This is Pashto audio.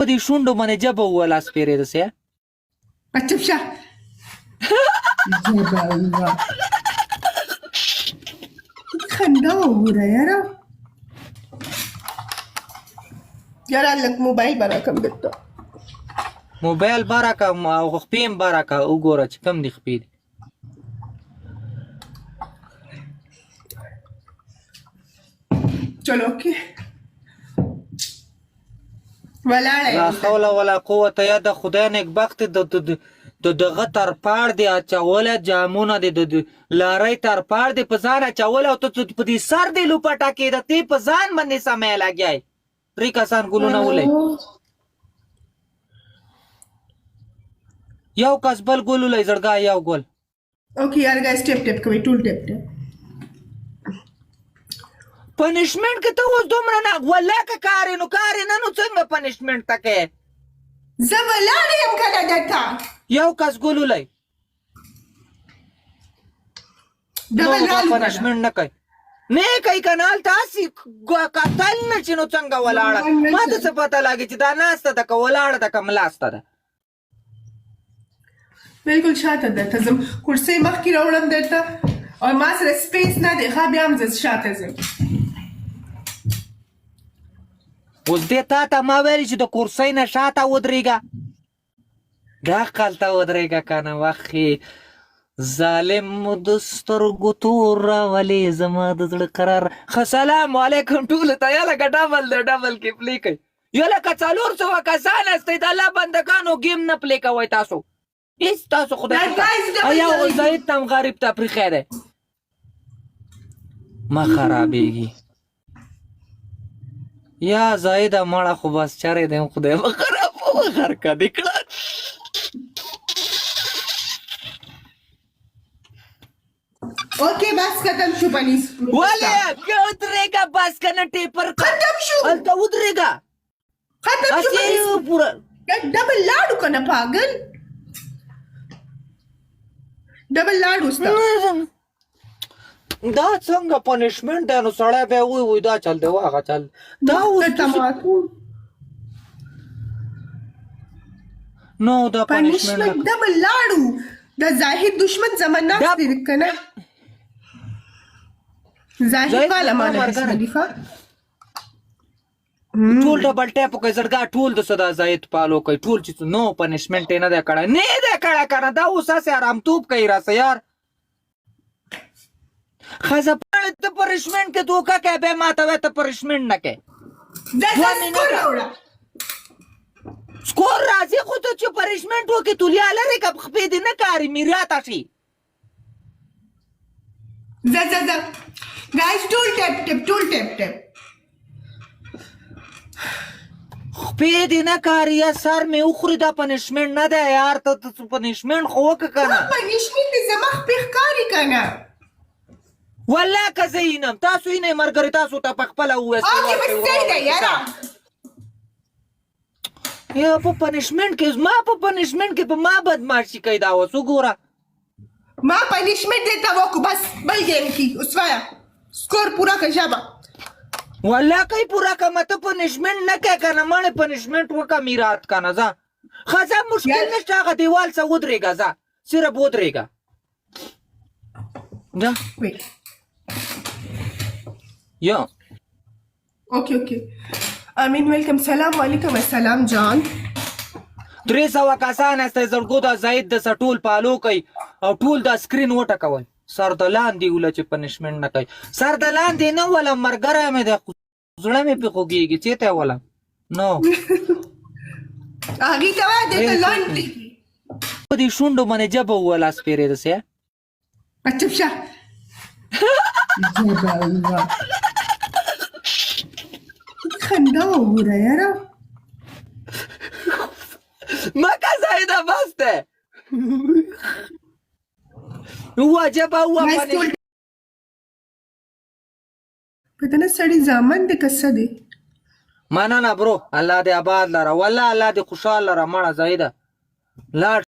په دې شونډو باندې جبه ووهله سپېرې دسې. چپ شه. جبه ووه. خندا وګوره یاره. یاره لږ موبایل به راکم درته. موبایل به راکم او خپې هم به راکه، وګوره چې کوم دي خپې دي. چلو اوکې ولاړه. لا حول ولا قوت یا د خدای نیکبخت، د د دغه تر پاړ دی اچوله، جامونه دی د لارۍ تر پاړ دی په ځان اچوله، او ته په دې سر دی لوپټه کې د تی په ځان باندې سمې لګیای. درې کسان ګلونه ولې، یو کس بل ګل ولې زړګا، یو ګل. اوکې یار ګایز، ټیپ ټیپ کوي ټول، ټیپ ټیپ. پنشمنټ کې ته اوس دومره نه ولا که کار نو کار نه، نو څنګه پنشمنټ ته کې؟ زه ولاړ یم کنه درته. یو کس ګل ولې. ډبل رالو. پنشمنټ نه کوي، نه کوي کنه. تاسو قتل نه چې نو څنګه ولاړه؟ ما ته څه پته لګي چې دا ناسته ده که ولاړه ده که ملاسته ده؟ بالکل شاته درته ځم، کرسۍ مخکې راوړم درته، او ما سره سپیس نه دی. ښه، بیا هم زه شاته ځم. اوس دې تا ته ما ویل چې د کرسۍ نه شاته ودرېږه، دا قلته ودرېږه که نه. وخې ظالم د سترګو تور راولې زما د زړه قرار. ښه، سلام علیکم ټولو ته. یا لکه ډبل دی، ډبل کې پلی کوي. یا لکه 400 کسان استئ، د الله بندګانو، ګیم نه پلی کوئ تاسو هیڅ. تاسو خدای ایا زاهد تم غریب ته پریښی دی، ما خرابېږي. یا زاهده مړه، خو بس چرې دی، خدای به خرابوه، غرقه دې کړه. اوکې بس ختم شو پلیز. ولې ودرېږه بس کنه، ټیپر ختم شو. هلته ودرېږه. ختم شو. هسې پوره ډبل لاړو کنه پاګل، ډبل لاړو ستا. دا څنګه پنشمنټ دی؟ نو سړی بیا وایي وای دا چل دی واغه چل دا اوس. تماکو نو دا پنشمنټ ډبل لاړو. د زاهد دشمن زما ناست دی کنه، زاهد والا ما نه خلیفہ. ټول ډبل ټیپ کوي زړګا، ټول د صدا زاید پالو کوي ټول چې نو پنشمنټ نه دی کړی، نه دی کړی کنه. دا اوس هسې آرامتوب کوي راسه یار. خزه پاڼه، ته پنشمنټ کې دوکه کوې، بیا ماته وایې ته پنشمنټ نه کوې. دا سکور راوړه. سکور راځي، خو ته چې پنشمنټ وکړې تولیا لرې که خپې دې نه کاري میراته شي. زه زه زه ګایز، ټول ټیپ ټیپ، ټول ټیپ ټیپ. خپې دې نه کاري یا سر مې وخوري. دا پنشمنټ نه دی یار، ته پنشمنټ خو وکړه که نه. پنشمنټ دې زما خپې ښکاري که نه؟ والله که زه یې تاسو یې نه مرګري، تاسو ته په خپله وویاست. اوکې بس صحیح دی یاره. یا په پنشمنټ کې زما په پنشمنټ کې په ما بدمعاشي کوي دا اوس وګوره. ما پنشمنټ دې ته وکړو، بس بل ګیم کی اوس وایا، سکور پورا که ژبه. والله کوي پورا که ته پنشمنټ نه کوې که نه، مړې پنشمنټ وکړه میرات که نه. ځه ښځه، مشکل نشته، هغه دیوال څه ودرېږه، ځه صرف ودرېږه ځه. یا اوکې اوکې، امین ویلکم. سلام علیکم. السلام جان. 300 کسان استئ زړګو، دا زاهد د ټول پالو کوي او ټول دا سکرین وټکوي. سر د لاندې وله چې پنشمنټ نه کوي، سر د لاندې نه وله. مرګری مې دی، زړه مې پې خوږېږي چې ته وله نو. هغې ته وایه دې ته لاندې. په دې شونډو باندې جبه ووهله سپېرې دسې. چپ شه. جبه ووه. خندا وګوره یاره. مکه زاهده بس دی، وجبه ووه. پته نه سړي زامن دی که څه دی. مننه برو، الله دې آباد لره، والله الله دې خوشحال لره. مړه زاهده لاړ.